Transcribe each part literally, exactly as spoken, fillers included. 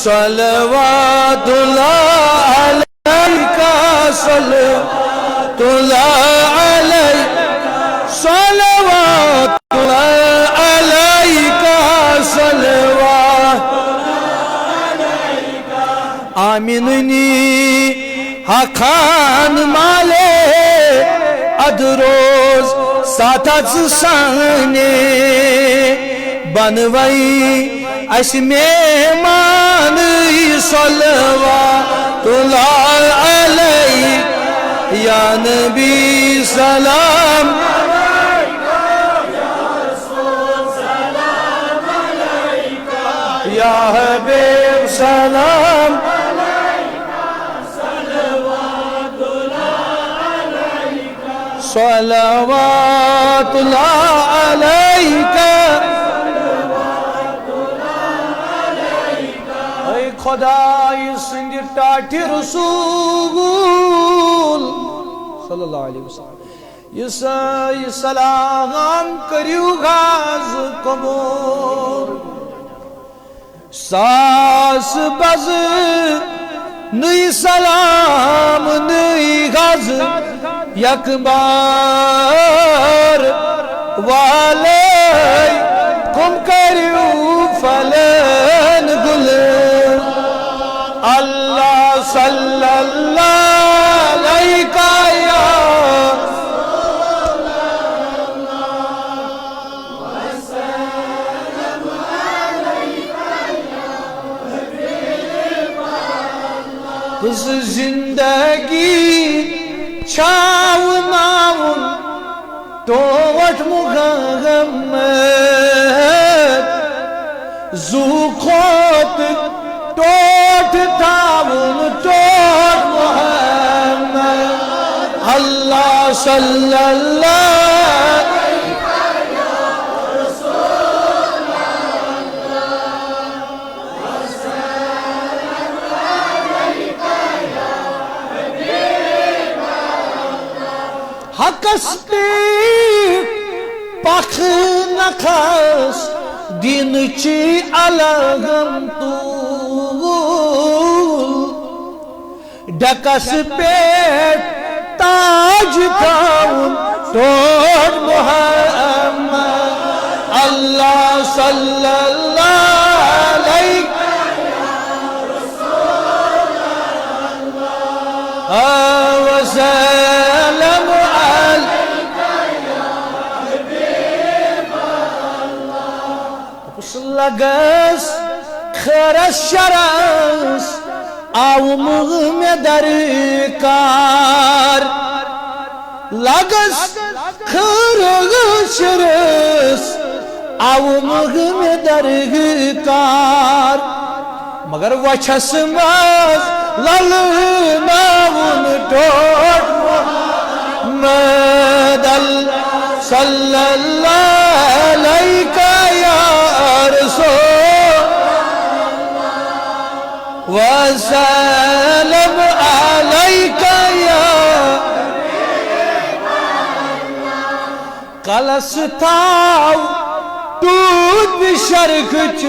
صلوات الله عليك، صلوات الله عليك، صلوات الله عليك، صلوات. آمنني حقاً مالے ادروز ساتھ سانے بنوئی اسہِ مہمانٕے، صلوات اللہ علیک یا نبی سلام، یا حبیب سلام. صلوات اللہ علیک. اے خدای سٕنٛدِ ٹاٹھہِ رسول صلی اللہ علیہ وسلم، یہِ سا-، یہِ سلام کٔرِو حظ قبول. ساس بز نئی سلام نئی غز یک بار والے کم کریو فلن گل. اللہ صلی اللہ علیک یا تہٕ زندگی چھاوناوُن ٹوٹھ محمد، زُو کھۄتہٕ ٹوٹھ تھاوُن ٹوٹھ محمد. اللہ صلی اللہ حقس پٮ۪ٹھ پکھ نہ کھس، دینچی الگم تول. ڈکس پٮ۪ٹھ تاج تھاوُن ٹوٹھ محمد. اللہ صلی اللہ علیہ وسلم. دوٚپُس لگس خٲرس شرس آوُم مےٚ درکار. لگس خٲرس شرس آوُم مےٚ درکار. مگر وچھس منٛز للناوُن ٹوٹھ محمد. صلی اللہ علیک یا رسول وسلم علیک یا کلس تھاو ٹوٗپۍ شرکٕچ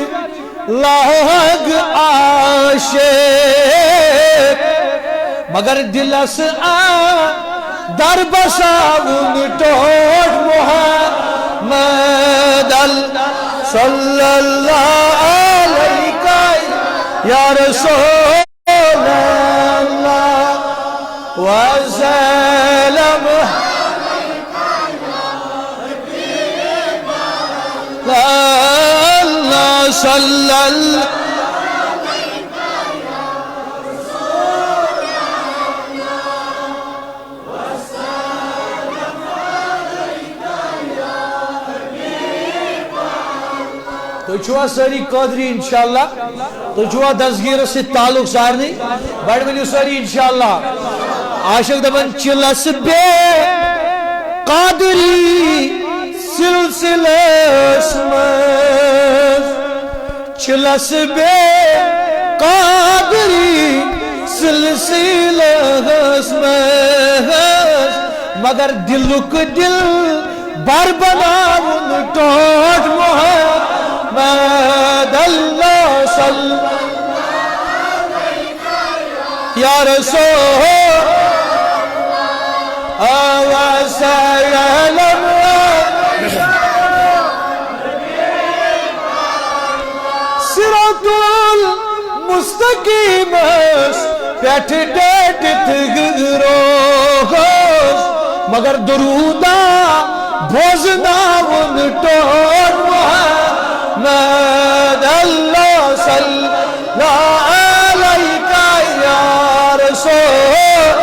لاگ عاشق، مگر دلس آ در بساوُن ٹوٹھ محمد. صلی اللہ علیک یا رسول اللہ وسلم. اللہ صلی اللہ. تُہۍ چھِوا سٲری قٲدری انشاءاللہ؟ تُہۍ چھِوا دستگیٖرس سۭتۍ تعلق سارنٕے؟ بڑٕ ؤنِو سٲری انشاءاللہ. عاشق دپان چِلس بے قادری سلسلس منٛز، چِلس بے قادری سلسلس منٛز، مگر دلُک دل بر بناوُن ٹوٹھ محمد. اللہ صلی یا رسول وسلم۔ صراط المستقیمس پٮ۪ٹھ ڈٔٹِتھ روزوس، مگر درودہ بوزناوُن ٹوٹھ محمد۔ اللہ صلی اللہ علیک یا رسول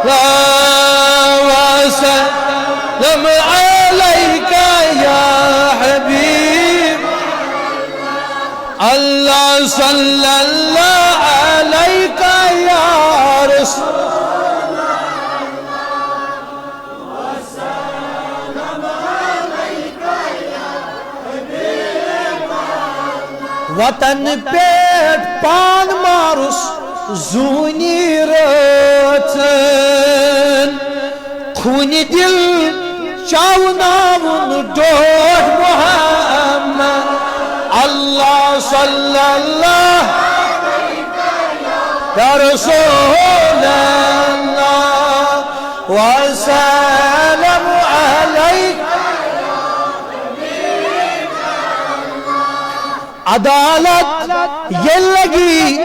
اللہ وسلم علیک یا حبیب اللہ، صلی اللہ علیک یا رسول۔ وطن پٮ۪ٹھ پان مارُس زوٗنہِ رٲژن، خوٗنہِ دِل چاوناوُن ڈوٹھ محمد۔ اللہ صلی اللہ یا رسول اللہ وسلم علیک۔ عدالت ییٚلہِ لگی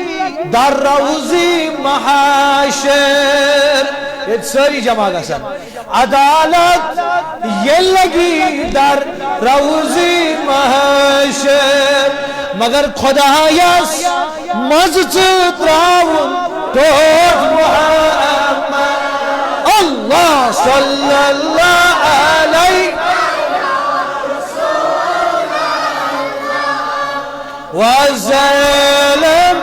در روزی محاشر، ییٚتہِ سٲری جمع گژھن۔ عدالت ییٚلہِ لگی در روزی محاشر، مگر خدایس منٛز ژٕ تراوُن ٹوٹھ محمد۔ اللہ صلی اللہ علیہ وسلم۔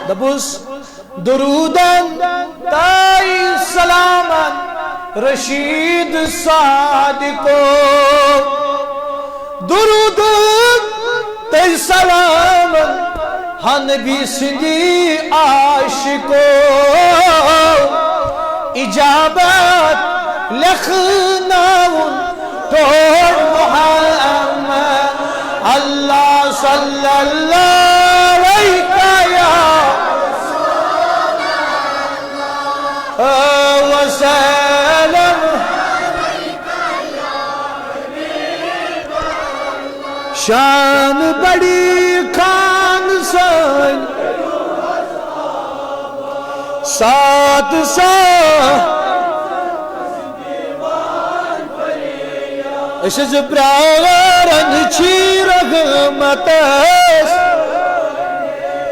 دپوس، درودن تہٕ سلامن رشید صادقو، درودن تہٕ سلامن ہنبی سندی عاشقو، اجابت لیکھناوُن ٹوٹھ محمد۔ اللہ صلی اللہ علیہ وسلم۔ شان بڑی خان سان سات سا۔ أسۍ حظ پرٛاران چھِ رحمتس،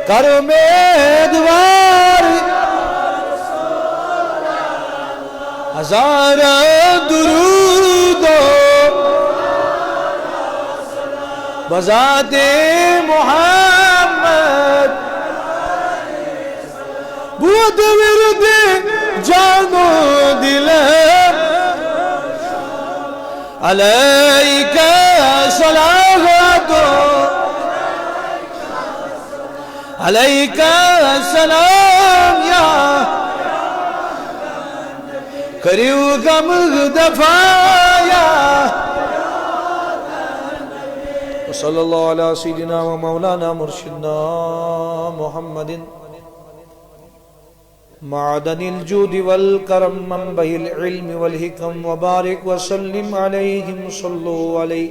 کر امیدوار ہزارہ درود بذات محمد۔ بود ورد جان و دلم علیک صلوات، علیک سلام یا کریو غم دفایا۔ وصلی اللہ علی سیدنا و مولانا مرشدنا محمد معدن الجود والكرم، منبع العلم والحكم، وبارك وسلم عليهم، صلوا عليه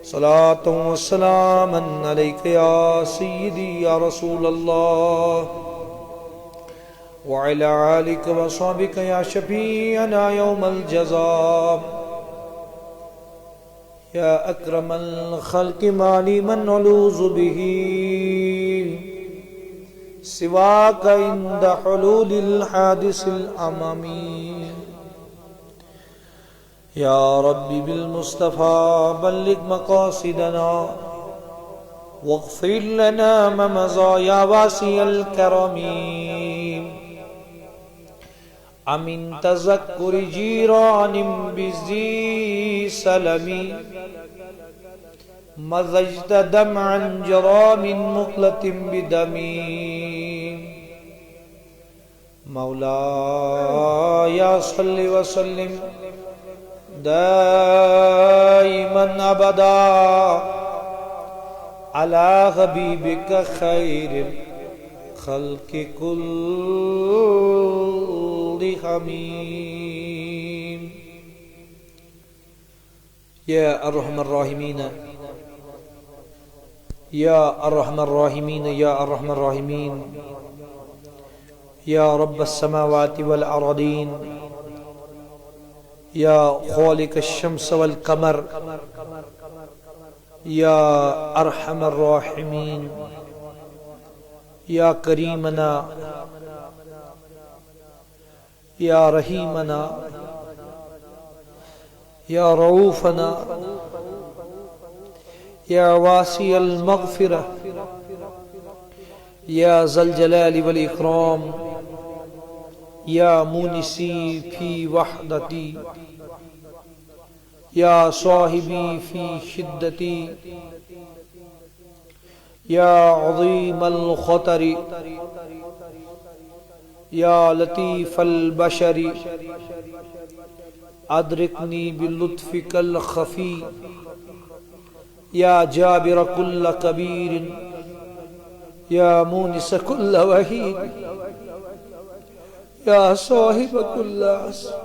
صلاة وسلاما عليك يا سيدي يا رسول الله، وعلى آلك وصحبك يا شفيعنا يوم الجزاء. يا أكرم الخلق، ما لي من ألوذ به سواك عند حلول الحادث الأمم. يا رب بالمصطفى بلغ مقاصدنا، واغفر لنا ما مضى يا واسع الكرم. أمن تذكر جيران بذي سلم، مزجت دمعا جرى من مقلة بدم. مولاي صل وسلم دائما أبدا على حبيبك خير الخلق كلهم. يا أرحم الراحمين، يا أرحم الراحمين، يا أرحم الراحمين، يا رب السماوات والأرضين، يا خالق الشمس والقمر، يا أرحم الراحمين، يا كريمنا، يا رحيمنا، يا رؤوفنا، يا واسع المغفرة، يا ذا الجلال والإكرام، يا مونسي في وحدتي، يا صاحبي في شدتي، يا عظيم الخطر، يا لطيف البشر، أدركني بلطفك الخفي، يا جابر كل كبير، يا مونس كل وحيد، يا صاحب كل عسر،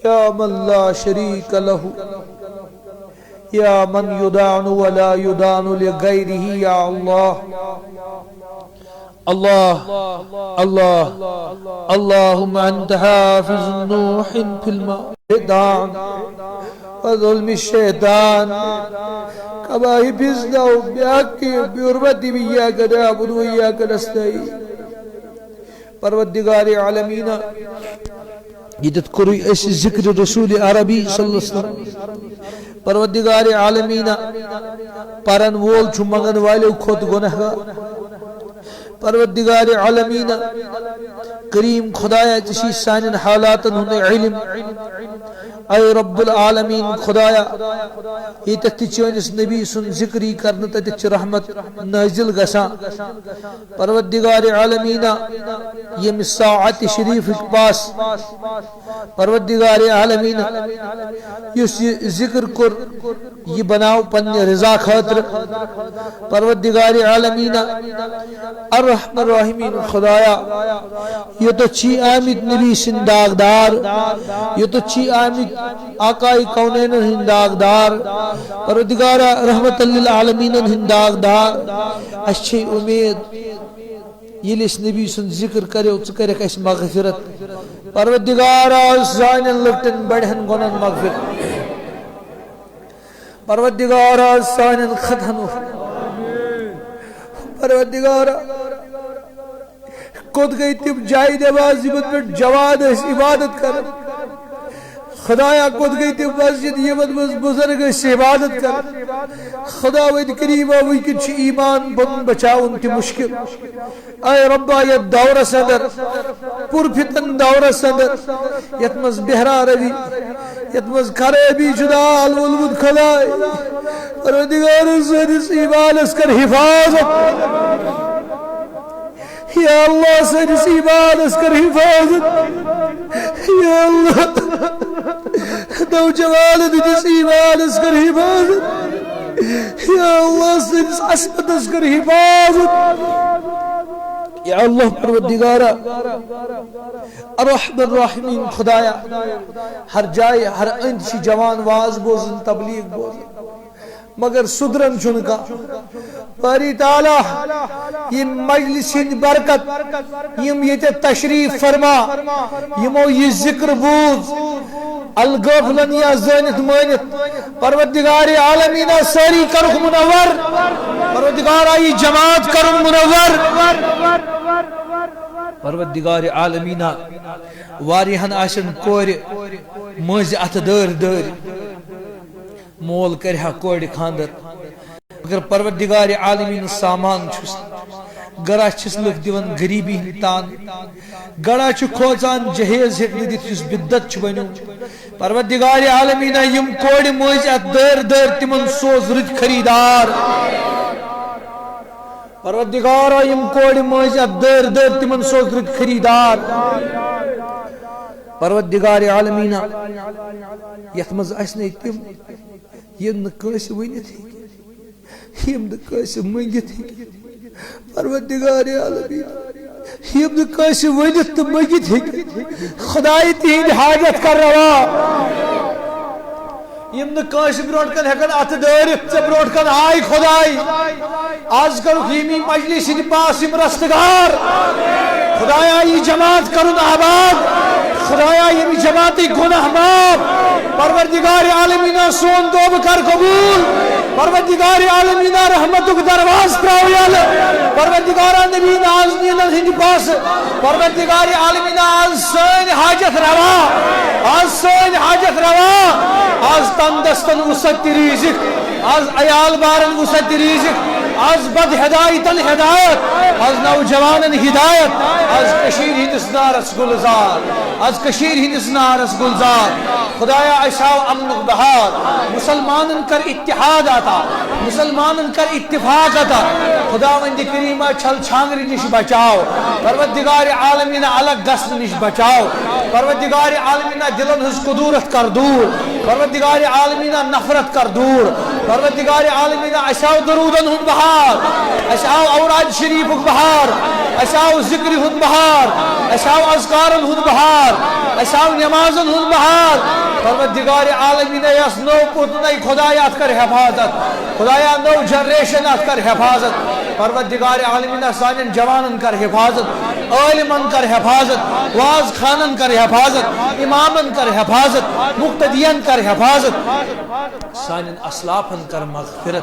يا من لا شريك له، يا من يدان ولا يدان لغيره، يا الله. الله، الله، اللهم أنت حافظ نوح في الماء. شيطان، وظلم الشيطان، كما حفظناه بحق بحرمة إياك نعبد وإياك نستعين. پروردگار عالمین، ییٚتٮ۪تھ کوٚرُے اَسہِ ذِکرِ رسول عربی صلی اللہ علیہ وسلم۔ پروردگار عالمین، پرن وول چھُ منگن والٮ۪و کھۄتہٕ گۄناہگار۔ پروردگار عالمین، کریم خدایا، ژےٚ چھُے سانٮ۪ن حالاتن ہُنٛد علم۔ اے رب العالمین خدایا، ییٚتٮ۪تھ تہِ چٲنِس نبی سُنٛد ذِکر یی کرنہٕ، تَتٮ۪تھ چھِ رحمت نٲزِل گژھان۔ پروردگار عالمینا، ییٚمہِ ساعت شریفٕکۍ پاس، پروردگار عالمینا، یُس یہِ ذِکر کوٚر، یہِ بناو پننہِ رضا خٲطرٕ۔ پروردگار عالمینا، الرحمن الرحیمین خدایا، یوٚتَتھ چھی آمٕتۍ نبی سٕنٛدۍ داغدار، یوٚتَتھ چھی آمٕتۍ آقای کونینن ہٕنٛدۍ داغدار، پروردگارا، رحمت للعالمینن ہٕنٛدۍ داغدار۔ اَسہِ چھے اُمید، ییٚلہِ أسۍ نبی سُنٛد ذِکر کَرو، ژٕ کَرَکھ اَسہِ مغفرت۔ پروردگارا، سانٮ۪ن لۄکٹٮ۪ن بڑٮ۪ن گۄناہن مغفرت۔ پروردگارا، سانٮ۪ن خطہن۔ پروردگارا، کوٚت گٔے تِم جایہِ نماز یِمن پٮ۪ٹھ جوان ٲسۍ عبادت کران؟ خدایا، کوٚت گٔے تِم مسجد یِمن منٛز بُزرگ ٲسۍ عبادت کران؟ خداوند کریما، وٕنکٮ۪ن چھُ ایمان پنُن بچاوُن تہِ مشکل۔ اے ربا، یتھ دورس اندر، پُرفتن دورس اندر، یتھ منٛز بہرا روی، یتھ منٛز خرٲبی چھُ دال وولمُت، خداے، پروردگار، سٲنِس ایمانس کر حفاظت۔ یا اللہ، سٲنِس ایمانس کر حفاظت۔ یا اللہ، نوجوانن ہٕنٛدِس ایمانس کر حفاظت۔ یا اللہ، سٲنِس عصمتس کر حفاظت۔ یا اللہ، پروردگارا، الرحمن الرحیمین خدایا، ہر جایہِ، ہر أنٛدۍ چھِ جوان واز بوزان، تبلیغ بوزان، مگر سُدران چھُنہٕ کانٛہہ۔ باری تعالیٰ، یہِ مجلس ہٕنٛدۍ برکت، یِم ییٚتہِ تشریف فرما، یِمو یہِ ذِکر بوٗز، الغٲفلن یا زٲنِتھ مٲنِتھ، پروردگار عالمینا، سٲری کرُکھ منور۔ پروردگارا، یہِ جماعت کرُن منور۔ پروردگار عالمینا، واریاہن آسن کورِ مٲنٛزِ اَتھٕ دٲرۍ دٲرۍ۔ مول کرِ ہا کورِ خانٛدر، مگر پروردگار عالمیٖن سامان چھُس۔ گرا چھِس لُکھ دِوان غریٖبی ہٕنٛدۍ تان۔ گرا چھُ کھوژان جہیز ہیٚکہِ نہٕ دِتھ یُس بدعت چھُ بنیومُت۔ پروردگار عالمیٖنہ، یِم کورِ مٲنٛزِ اَتھ دٲرۍ دٲرۍ، تِمن سوز رٕتۍ خریٖدار۔ پروردگارا، یِم کورِ مٲنٛزِ اَتھ دٲرۍ دٲرۍ، تِمن سوز رٕتۍ خریٖدار۔ پروردگار عالمیٖنہ، یَتھ منٛز اَسہِ نہٕ تِم، یِم نہٕ کٲنٛسہِ ؤنِتھ ہیٚکہِ۔ یِم نہٕ کٲنٛسہِ مٔنٛگِتھ ہیٚکہِ، پروردگار عالمین، یِم نہٕ کٲنٛسہِ ؤنِتھ تہٕ مٔنٛگِتھ ہیٚکہِ، خداے تِہِنٛدۍ حاجت کر روا۔ یِم نہٕ کٲنٛسہِ برونٛٹھ کَنہِ ہٮ۪کَن اَتھٕ دٲرِتھ، ژےٚ برونٛٹھ کَنہِ آے خداے۔ آز کَرُکھ ییٚمی مجلس ہٕنٛدِ پاس یِم رستگار۔ خدایا، یہِ جماعت کَرُن آباد۔ خدایا، ییٚمہِ جماعتٕکۍ گۄناہ معاف۔ پروردگار عالمینا، سون توبہٕ کر قبول۔ پروردگار عالمینا، رحمتُک دروازٕ ترٛاو یَلہٕ۔ پروردگارا، نبی نازنینن ہٕنٛدِ پاسہٕ۔ پروردگار عالمینا، آز سٲنۍ حاجت روا۔ آز سٲنۍ حاجت روا۔ آز تنگ دستن وُسعت تہِ رزق۔ آز عیال بارن وُسعت تہِ رزق۔ آز بد ہدایتن ہدایت۔ آز نوجوانن ہدایت۔ آز کٔشیٖرِ ہٕنٛدِس نارس گُلزار۔ آز کٔشیٖرِ ہٕنٛدِس نارس گُلزار۔ خدایا، اَسہِ ہاو امنُک بہار۔ مُسلمانن کر اتحاد عطا۔ مُسلمانن کر اتفاق عطا۔ خداوند کریما، چھل چھانگرِ نِش بچاو۔ پروردگار عالمینا، الگ گژھنہٕ نِش بچاو۔ پروردگار عالمینا، دلن ہٕنٛز کدورت کر دوٗر۔ پروردگار عالمینا، نفرت کر دوٗر۔ پروردگار عالمینا، اَسہِ آو درودن ہُنٛد بہار، اَسہِ آو اوراد شریفُک بہار، اَسہِ آو ذکرِ ہُنٛد بہار، اَسہِ آو اذکارن ہُنٛد بہار، اَسہِ آو نمازن ہُنٛد بہار۔ پروردگار عالمینا، یۄس نٔو پُتنے، خدایا، اَتھ کر حفاظت۔ خدایا، نٔو جنریشن اَتھ کر حفاظت۔ پروردگار عالمینا، سانٮ۪ن جوانن کر حفاظت، عالمن کر حفاظت، واز خانن کر حفاظت، امامن کر حفاظت، مقتدین کر حفاظت۔ سانٮ۪ن اسلافن کر مغفرت۔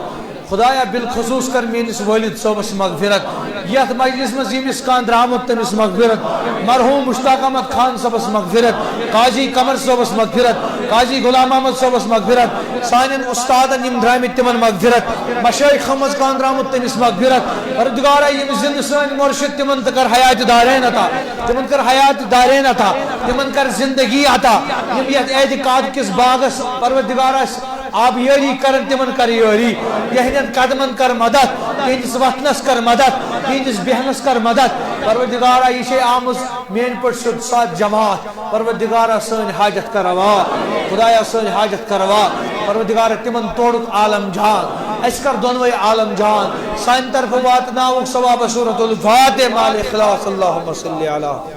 خدایا، بالخصوص کر میٲنِس والد صٲبس مغفرت۔ یتھ مجلس منٛز ییٚمِس کانٛہہ درامُت، تٔمِس مغفرت۔ مرحوم مشتاق احمد خان صٲبس مغفرت۔ قاضی قمر صٲبس مغفرت۔ قاضی غلام احمد صٲبس مغفرت۔ سانٮ۪ن استادن یِم درامٕتۍ، تِمن مغفرت۔ مشایخو منٛز کانٛہہ درامُت، تٔمِس مغفرت۔ پروردگارا، یِم زندٕ سٲنۍ مرشد، تِمن تہِ کر حیات دارین عطا۔ تِمن کر حیات دارین عطا۔ تِمن کر زندگی عطا۔ یِم یتھ اعتقاد کِس باغس، پروردگارا، آبیٲری کرن، تِمن کر یٲری۔ تِہنٛدٮ۪ن قدمن کر مدد، تِہنٛدِس وتھنس کر مدد، تِہنٛدِس بیہنس کر مدد۔ پروردگارا، یہِ چھے آمٕژ میٲنۍ پٲٹھۍ سیوٚد سادٕ جماعت۔ پروردگارا، سٲنۍ حاجت کر روا۔ خدایا، سٲنۍ حاجت کر روا۔ پروردگارا، تِمن توڑُکھ عالم جان، اَسہِ کر دۄنوَے عالم جان۔ سانہِ طرفہٕ واتناوُکھ ثواب سورۃ الفاتحہ مع الاخلاص۔ اللہم صل علی